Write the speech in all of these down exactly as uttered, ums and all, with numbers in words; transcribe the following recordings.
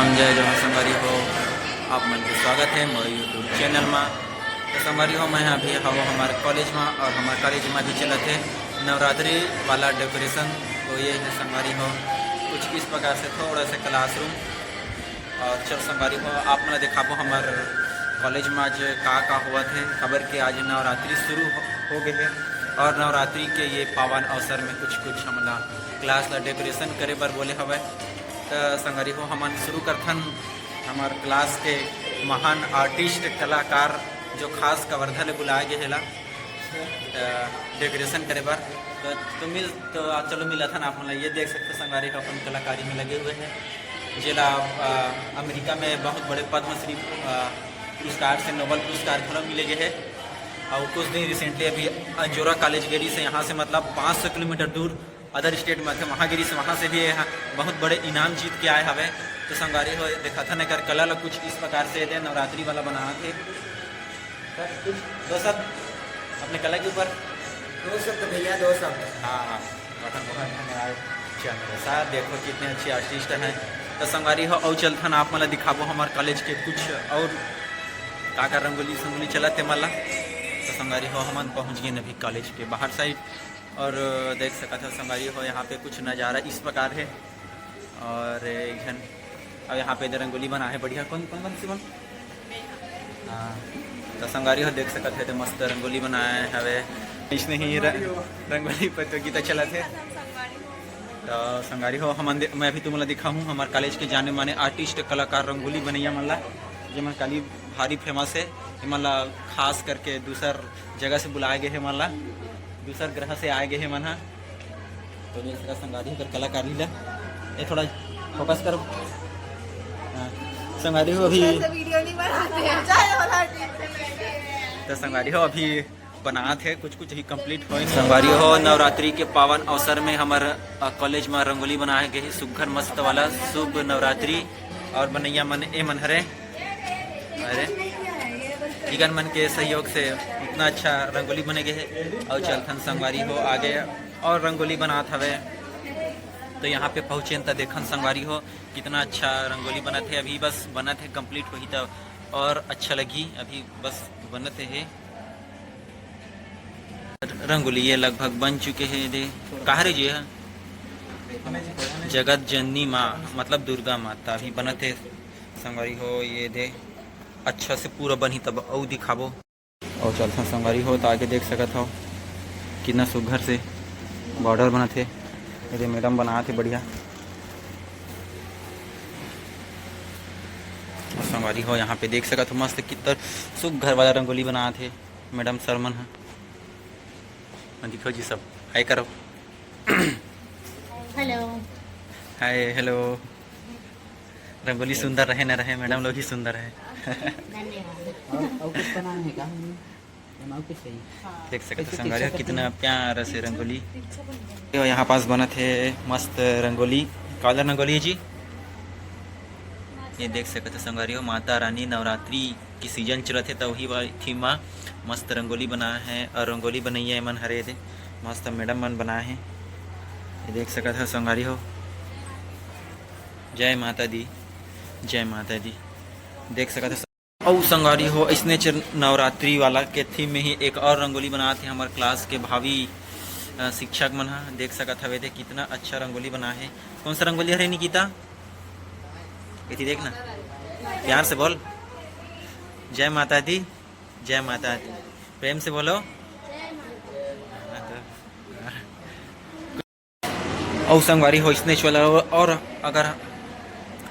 राम जय जोहार संगवारी हो, आप मन के स्वागत है मोर YouTube चैनल मा। तो संगवारी हो, मैं अभी हवो हमार कॉलेज मा और हमार कॉलेज मा भी चलत है नवरात्रि वाला डेकोरेशन। तो ये है संगवारी हो कुछ इस प्रकार से थोड़ा सा क्लासरूम। और चल संगवारी हो, आप मन ला दिखाबो हमार कॉलेज मा आज का का होवत है, काबर के आज नवरात्रि शुरू हो, हो गए है और नवरात्रि के ये पावन अवसर में कुछ कुछ हमला क्लास ला डेकोरेशन करे बर बोले हवय। त संगवारी हो, हमन शुरू करथन हमार क्लास के महान आर्टिस्ट कलाकार जो खास कवर्धा ले बुलाए गए हेला डेकोरेशन करे बर। तो, तो मिल तो आ, चलो मिलत हन आप मन ला। ये देख सकते संगवारी हो अपन कलाकारी में लगे हुए हैं, जेला अ, अमेरिका में बहुत बड़े पद्मश्री अ, पुरस्कार से नोबेल पुरस्कार घलो मिले गए है। और कुछ दिन रिसेंटली अभी अंजोरा कॉलेज गेरी से, यहाँ से मतलब पाँच सौ किलोमीटर दूर अदर स्टेट में थे, वहाँ गिरी से, वहाँ से भी यहाँ बहुत बड़े इनाम जीत के आए हवे। तो संगवारी हो देखा था ना कर कला ला कुछ इस प्रकार से दे नवरात्रि वाला बना थे। सर, कुछ दो शब्द अपने कला के ऊपर। दो शब्द भैया, दो शब्द। हाँ, हाँ, बहुत बहुत धन्यवाद। चंद्र साहब, देखो कितने अच्छे आर्टिस्ट हैं। तो संगवारी हो, और चलथन आप मन ला दिखाबो हमार कॉलेज के कुछ और का का रंगोली संगोली चलत है मन ला। तो संगवारी हो, हमन पहुँच गए अभी कॉलेज के बाहर साइड। और देख सकत हो संगवारी हो, यहाँ पे कुछ नज़ारा इस प्रकार है। और एक झन अब यहाँ पे इधर रंगोली बना है बढ़िया। कौन कौन कौन सी बन? हाँ, तो संगवारी हो देख सकत है, तो मस्त रंगोली बनाए हवे। इसने ही र-, रंगोली प्रतियोगिता चलत है। तो संगवारी हो, हम अंदर, मैं अभी तुमला दिखाहूँ हमार कॉलेज के जाने माने आर्टिस्ट कलाकार रंगोली बनैया मन ला, जेमन काली भारी फेमस है। एमन ला खास करके दूसर जगह से बुलाए गए हे मन ला, दूसर ग्रह से आए गए हे मन हा। तो देख सकत संगवारी हो कर कलाकारी ला, ये थोड़ा फोकस करो। हाँ, संगवारी हो अभी। ऐसे वीडियो नहीं बनाते हैं, चाहे वाला टीम से लेके। तो संगवारी हो अभी बनात है, कुछ कुछ ही कंप्लीट होए। संगवारी हो, नवरात्रि के पावन अवसर में हमर अ, कॉलेज में रंगोली बनाए गए हे, सुघर मस्त वाला। शुभ नवरात्रि। और बनैया मन ए मन हरे, अरे इगन मन के सहयोग से इतना अच्छा रंगोली बने गए हे। और चलथन संगवारी हो आगे और रंगोली बनात हवे। तो यहाँ पे पहुँचेन त देखन संगवारी हो कितना अच्छा रंगोली बनत हे। अभी बस बनत हे, कंप्लीट होही त और अच्छा लगही। अभी बस बनत हे रंगोली, ये लगभग बन चुके हे। दे कहाँ रे जी हे? जगत जननी माँ मतलब दुर्गा माता अभी बनत हे संगवारी हो। ये दे अच्छा से पूरा बनही तब अउ दिखाबो। और चलथन संगवारी हो, तो आगे देख सकत हो कितना सुघर से बॉर्डर बनत हे। ये दे मैडम बनात हे बढ़िया। और संगवारी हो, यहाँ पे देख सकत हो मस्त कितना सुघर वाला रंगोली बनात हे मैडम सर मन ह। दिखो जी सब, हाय करो। हेलो। हाय, हेलो। रंगोली सुंदर रहे न रहे, मैडम लोग ही सुंदर है। धन्यवाद। और, और कुछ बनाना है क्या? मैम, और कुछ चाहिए? देख सकत हो कैसे संगवारी हो, तिरछा कितना करना है? प्यारा से रंगोली। ये यहाँ पास बनत हे मस्त रंगोली। काला रंगोली है जी। ये देख सकत हो संगवारी हो, माता रानी नवरात्रि की सीजन चलत हे, त वही वाली थीम मा मस्त रंगोली बनाए हे। और रंगोली बनैया एमन हरे दे, मस्त मैडम मन बनाए हे। ये देख सकत हो संगवारी हो, जय माता दी, जय माता दी। देख सकत हो। अउ संगवारी हो, अइसने च नवरात्रि वाला के थीम में ही एक और रंगोली बनात हे हमर क्लास के भावी, अ, शिक्षक मन ह। देख सकत हवे दे, कितना अच्छा रंगोली बना हे। कौन सा रंगोली हरे निकिता? इति देख ना, प्यार से बोल, जय माता दी, जय माता दी, प्रेम से बोलो। हाँ, तो अउ संगवारी हो, इसने वाला और अगर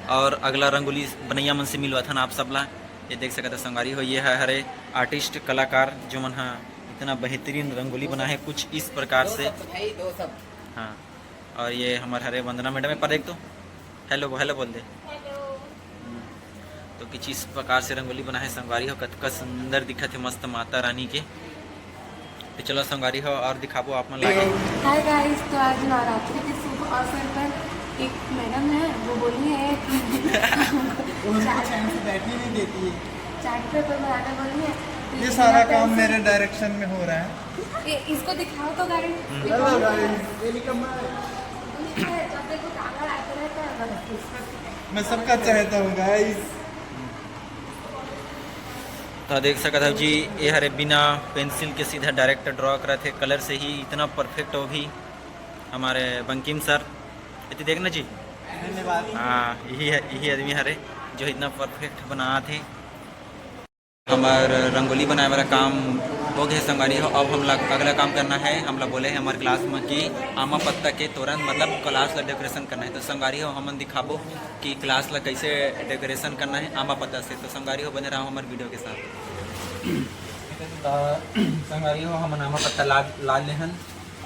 और अगला रंगोली बनैया मन से मिलवाथन आप सब ला। ये देख सकत हो संगवारी हो, ये है हरे आर्टिस्ट कलाकार, जो मन हा इतना बेहतरीन रंगोली बना है कुछ इस प्रकार से। हाँ, और ये हमर हरे वंदना मैडम, एक बार देख तो, हेलो हेलो बोल दे। तो कुछ इस प्रकार से रंगोली बना है संगवारी हो, कतका सुंदर दिखत है मस्त माता रानी के। तो चलो संगवारी हो और दिखाबो आप मन ला। हाय गाइस, तो आज नवरात्रि के शुभ अवसर पर एक मैडम है, वो बोली है कि वो हमको चार्ट, टाइम से बैठने नहीं देती है। चार्ट पेपर बनाना बोली है। तो ये सारा काम मेरे डायरेक्शन में हो रहा है। ये, इसको दिखाओ तो गाइस। हेलो गाइस, वेलकम बैक। मैं सबका चाहता हूँ, गाइस। तो देख सकत हव जी, ये हरे बिना पेंसिल के सीधा डायरेक्ट ड्रॉ करत हे, कलर से ही इतना परफेक्ट हो भी हमारे बंकिम सर। इति देखना जी। धन्यवाद। हाँ, यही है, यही आदमी हरे जो इतना परफेक्ट बनात हे। हमर रंगोली बनाए वाला काम हो गए संगवारी हो। अब हमला अगला काम करना है। हमला बोले हैं हमारे क्लास में कि आमा पत्ता के तोरण, मतलब क्लास ला डेकोरेशन करना है। तो संगवारी हो, हमन दिखाबो कि क्लास ला कैसे डेकोरेशन करना है आमा पत्ता से। तो संगवारी हो, बने रहो हमारे वीडियो के साथ। तो संगवारी हो, हमन आमा पत्ता ला, ला ले हन।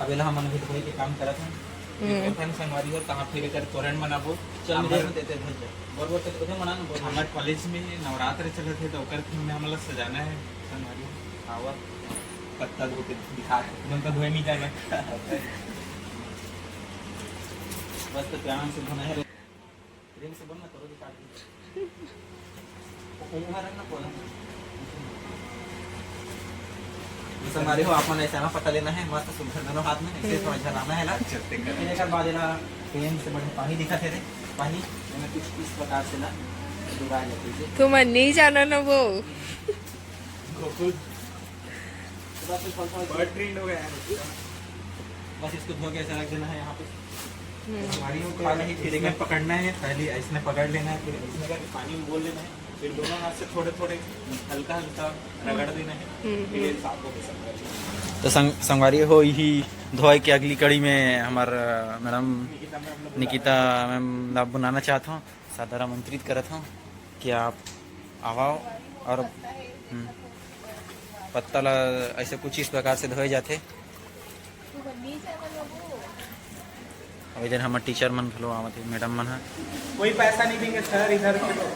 अब एला हमन अभी धोए के काम करत हन। हम्म। देखथन संगवारी हो, तहाँ फिर एकर तोरण बनाबो। चल, आमा मेरे में देते धर जा। बोल, बोल, तो उधर मना ना, बोल। हमर कॉलेज में नवरात्र चलत हे, तो ओकर थीम में हमला सजाना है संगवारी हो। आवा, पत्ता धो के दिखा, तुरंत धोए नहीं जाना। बस तो प्यार से धोना है। प्रेम से बोलना, करो दिखा दे। उम्र है ना, बोला। संगवारी हो, आप मन ऐसा ना पता लेना है, मस्त सुंदर दोनों हाथ में, ऐसे थोड़ा झलाना है ला। चलते कर। फिर एक बार एला प्रेम से बढ़िया पानी दिखा थे रे, पानी, एमे कुछ इस प्रकार से ना डुबा लेते हैं। तुम नहीं जाना ना वो। गोकुल। बस इसको थोड़ा, थोड़ा बर्ड ट्रेंड हो गया है। बस इसको धो के ऐसा रख देना है यहाँ पे। हम्म। संगवारी हो, तो पहले ही फिर इसमें पकड़ना है, पहले इसमें पकड़ लेना है, फिर इसमें करके पानी में बोल लेना है, फिर दोनों हाथ से थोड़े थोड़े हल्का हल्का रगड़ देना है। हम्म, फिर ये हम्म। साफ हो गया सब। तो संग-, संगवारी हो, यही धोए के अगली कड़ी में हमार, अ, मैडम निकिता मैम ला बुलाना चाहत हूँ, सादर आमंत्रित करत हूँ कि आप आवाओ और, हम्म, पत्ता ला ऐसे कुछ इस प्रकार से धोए जाथे। अब इधर हमर टीचर मन घलो आवत हे, मैडम मन ह। कोई पैसा नहीं देंगे सर, इधर के लोग।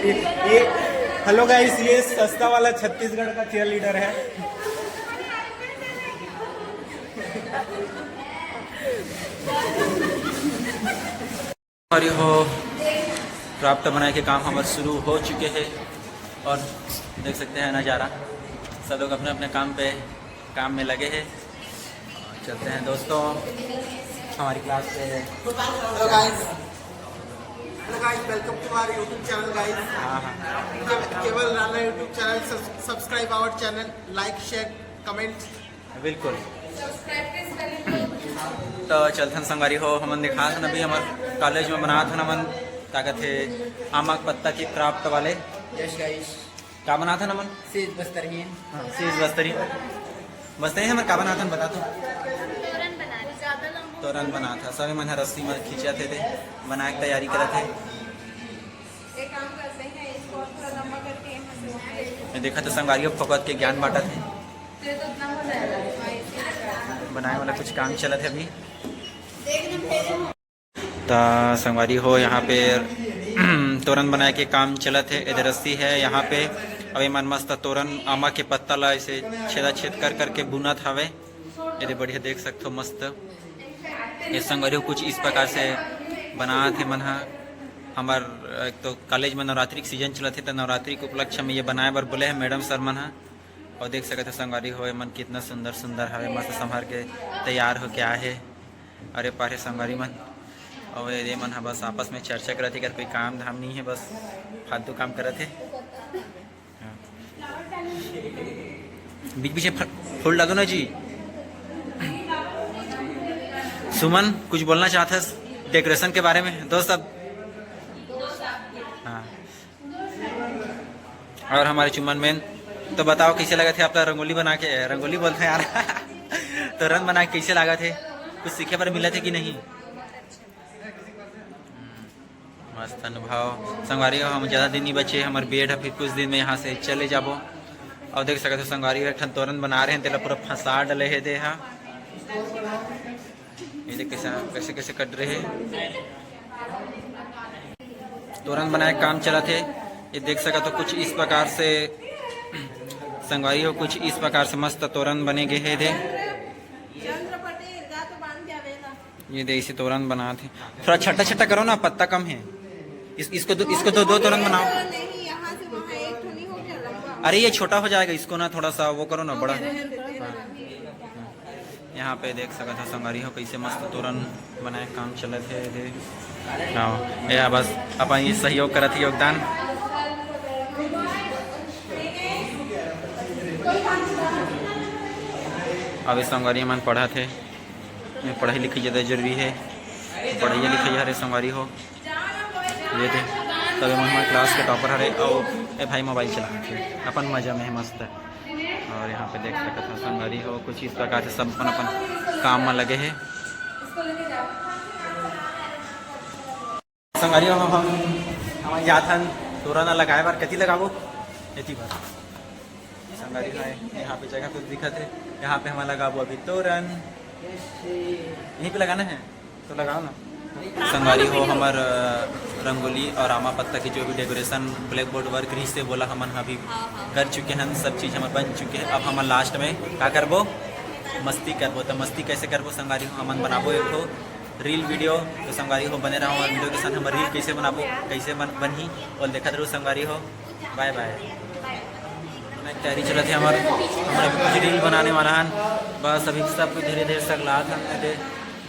ये, ये, हेलो गाइस, ये सस्ता वाला छत्तीसगढ़ का चीयर लीडर है। और ये हो, क्राफ्ट बनाए के काम हमर शुरू हो चुके हैं और देख सकते हैं नज़ारा, सब लोग अपने अपने काम पे, काम में लगे हैं। चलते हैं दोस्तों, हमारी class Pay. Hello guys, hello guys, welcome to our YouTube channel guys। हाँ, हाँ। केवल Rana YouTube channel, subscribe our channel, like, share, comment। बिल्कुल। तो चलथन संगवारी हो, हमन दिखात हन अभी हमर कॉलेज में बनात हन हमन, का कथे, आमा के पत्ता के क्राफ्ट वाले। यस गाइस। का बनात हन हमन? सेज बस्तरहीन। हाँ, सेज बस्तरहीन। बस्तरहीन हमर का बनात हन, बता तो। तोरण बनात हन, सभी मन ह रस्सी में खींचत हे, ते बनाए के तैयारी करत हे। ये देखा तो संगवारी हो, फोकट के ज्ञान बांटत हे। बनाए वाला कुछ काम चलत हे अभी। त संगवारी हो, यहाँ पे तोरण बनाए के काम चलत हे। एदे रस्सी हे यहाँ पे। अब एमन मस्त तोरण, आमा के पत्ता ला ऐसे छेदा छेद कर करके बुनत हवे। एदे बढ़िया देख सकथो, मस्त। ये संगवारी हो, कुछ इस प्रकार से बनात हे मन ह। हमर एक तो कॉलेज में नवरात्रि के सीजन चलत हे, त नवरात्रि के उपलक्ष्य में ये बनाए बर बोले हे मैडम सर मन ह। और देख सकत हो संगवारी हो, एमन कितना सुंदर सुंदर हवे, मस्त संभार के तैयार होके आए हे। अरे पारे संगवारी मन, और ये मन ह बस आपस में चर्चा करत हे, कर कोई काम धाम नहीं है, बस फालतू काम करत हे। हाँ। बीच बीच में फ-, फूल डालो ना जी। सुमन, कुछ बोलना चाहत हस डेकोरेशन के बारे में दोस्त? अब हाँ। और हमारे चुमन मैम, तो बताओ कैसे लगा थे आपका रंगोली बना के, रंगोली बोलते हैं यार, तोरण बना के कैसे लगा थे? कुछ सीखे बर मिला थे कि नहीं? हम्म, मस्त अनुभव। संगवारी हो, हम ज़्यादा दिन नहीं बचे, हमारे बीएड है, फिर कुछ दिन में यहाँ से चले जाबो। और देख सकते हो संगवारी हो, एक ठन तोरण बना रहे हैं, तेला पूरा फंसा डले है दे हा। ये देख कैसे, कैसे, कैसे कट रहे हैं। तोरण बनाए काम चलत हे। ये देख सकत हो कुछ इस प्रकार से संगवारी हो, कुछ इस प्रकार से मस्त तोरण बने गे हे दे। ये दे इसे तोरण बनात हे। थोड़ा छट्टा छट्टा करो ना, पत्ता कम है। इस, इसको दो, इसको दो, दो तोरण बनाओ। नहीं, यहाँ से वहाँ एक ठो नहीं हो गया लंबा? अरे, ये छोटा हो जाएगा, इसको ना थोड़ा सा वो करो ना, बड़ा। हाँ। यहाँ पे देख सकत हो संगवारी हो, कैसे मस्त तोरन बनाए काम चलत हे। दे, हाँ, या बस अपन ये सहयोग करत हे, योगदान। अब ये संगवारी मन पढ़त हे, पढ़ाई लिखाई ज़्यादा जरूरी हे, पढ़ाई लिखाई हरे संगवारी हो। ये दे, तब ये मन हमारे क्लास के टॉपर हरे, और ए भाई मोबाइल चला के अपन मजा में है, मस्त है। और यहाँ पे देख सकत हो संगवारी हो, कुछ इस प्रकार से सब अपन अपन काम में लगे हैं। संगवारी हो, हम हम जात हन तोरन लगाए बर। कति लगाबो? एती बर। संगवारी हो, यहाँ पे जगह कुछ दिखत है, यहाँ पे हम लगाबो अभी तोरन। यहीं पे लगाना है तो लगाओ ना। संगवारी हो, हमर अ, रंगोली और आमा पत्ता की जो भी डेकोरेशन, ब्लैक बोर्ड वर्क रही से बोला, हमन अभी कर चुके हैं, सब चीज़ हमर बन चुके हैं। अब हमन लास्ट में का करबो? मस्ती करबो। तो मस्ती कैसे करबो संगवारी हो? हमन बनाबो एक ठो रील वीडियो। तो संगवारी हो, बने रहो हमारे वीडियो के साथ। हम रील कैसे बनाबो, कैसे बन बनही, और देखत रहो संगवारी हो। बाय बाय। तैयारी चलत है हमार, हमन अभी कुछ रील बनाने वाला हन। बस अभी सब कुछ धीरे धीरे सगलात हन। दे,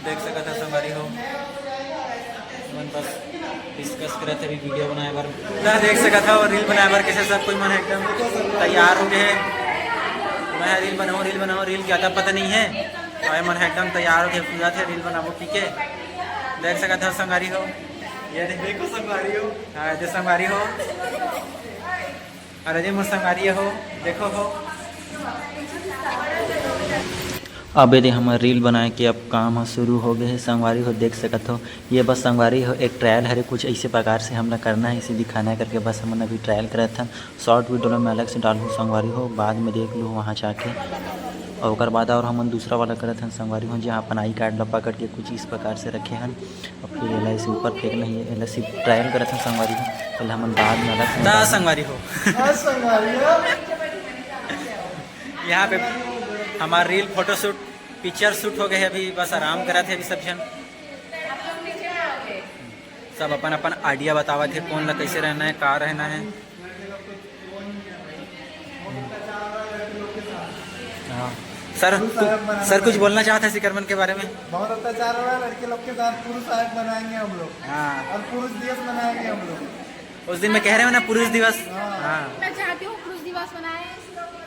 देख सकत है संगवारी हो, मन बस डिस्कस करत है अभी वीडियो बनाए बर। ना देख सकत है, और रील बनाए बर कैसे सब कोई मन है एकदम तैयार हो गए हैं। मैं रील बनाऊँ, रील बनाऊँ, रील क्या था पता नहीं है। और ये मन है एकदम तैयार हो गए, पूरा थे रील बनाबो पी के। देख सकत है संगवारी हो, ये दे। देखो संगवारी हो। हाँ, ये संगवारी हो। अरे जी, मोर संगवारी हो, देखो हो। अब ये दे हमर रील बनाए के अब काम ह शुरू हो गए है संगवारी हो, देख सकत हो। ये बस संगवारी हो, एक ट्रायल हरे, कुछ ऐसे प्रकार से हमला करना है, इसे दिखाना है करके बस हमन अभी ट्रायल करत हन। शॉर्ट वीडियो ला मैं अलग से डालहूँ संगवारी हो, बाद में देख लूँ वहाँ जाके। और ओकर बाद और हमन दूसरा वाला करत हन संगवारी हो, जहाँ अपन आई कार्ड ला पकड़ के कुछ इस प्रकार से रखे हन। और फिर एला ऐसे ऊपर फेंकना ही है, एला सिर्फ ट्रायल करत हन संगवारी हो, एला हमन बाद में अलग से ता निकालबो। संगवारी हो। हाँ, संगवारी हो। यहाँ पे हमार रील फोटोशूट, पिक्चर शूट हो गए है, अभी बस आराम करत है अभी सब झन। सब अपन अपन आइडिया बतावत है, कौन ला कैसे रहना है, का रहना है। हाँ। सर, कु-, सर कुछ बोलना चाहते हैं सिकरमन के बारे में? बहुत अत्याचार हो रहा है लड़के लोग के साथ, पुरुष आयक बनाएंगे हम लोग। हाँ। और पुरुष दिवस मनाएंगे हम लोग। उस दिन मैं कह रहे हो ना, पुरुष दिवस। हाँ। हाँ। मैं चाहती हूँ पुरुष दिवस मनाएं।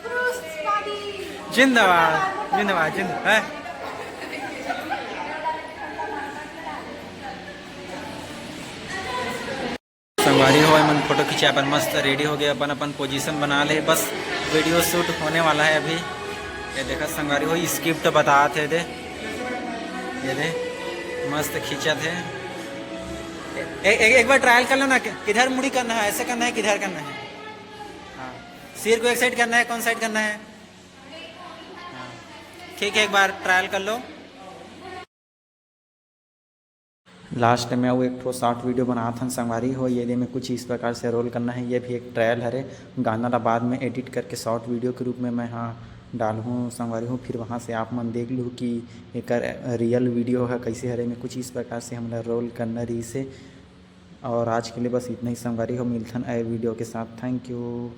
पुरुषवादी। जिंदाबाद, जिंदाबाद, जिंदाबाद। संगवारी हो, एमन फोटो खिंचाए बर मस्त रेडी हो गए, अपन अपन पोजीशन बना ले, बस वीडियो शूट होने वाला है अभी। ये देखा संगवारी हो, स्क्रिप्ट बतात है दे, ये दे मस्त खींचत है। ए, ए, एक बार ट्रायल कर लो ना, कि-, किधर मुड़ी करना है, ऐसे करना है, किधर करना है? हाँ, सिर को एक साइड करना है, कौन साइड करना है? हाँ, ठीक है, एक बार ट्रायल कर लो। लास्ट में वो एक ठो शॉर्ट वीडियो बनात हन संगवारी हो, ये दे में कुछ इस प्रकार से रोल करना है। ये भी एक ट्रायल हरे, गाना ला बाद में एडिट करके शॉर्ट वीडियो के रूप में मैं हाँ डालहूँ संगवारी हो। फिर वहाँ से आप मन देख लू कि एकर रियल वीडियो है कैसे हरे, में कुछ इस प्रकार से हमला रोल करना रही से। और आज के लिए बस इतना ही संगवारी हो, मिलथन अय वीडियो के साथ। Thank you.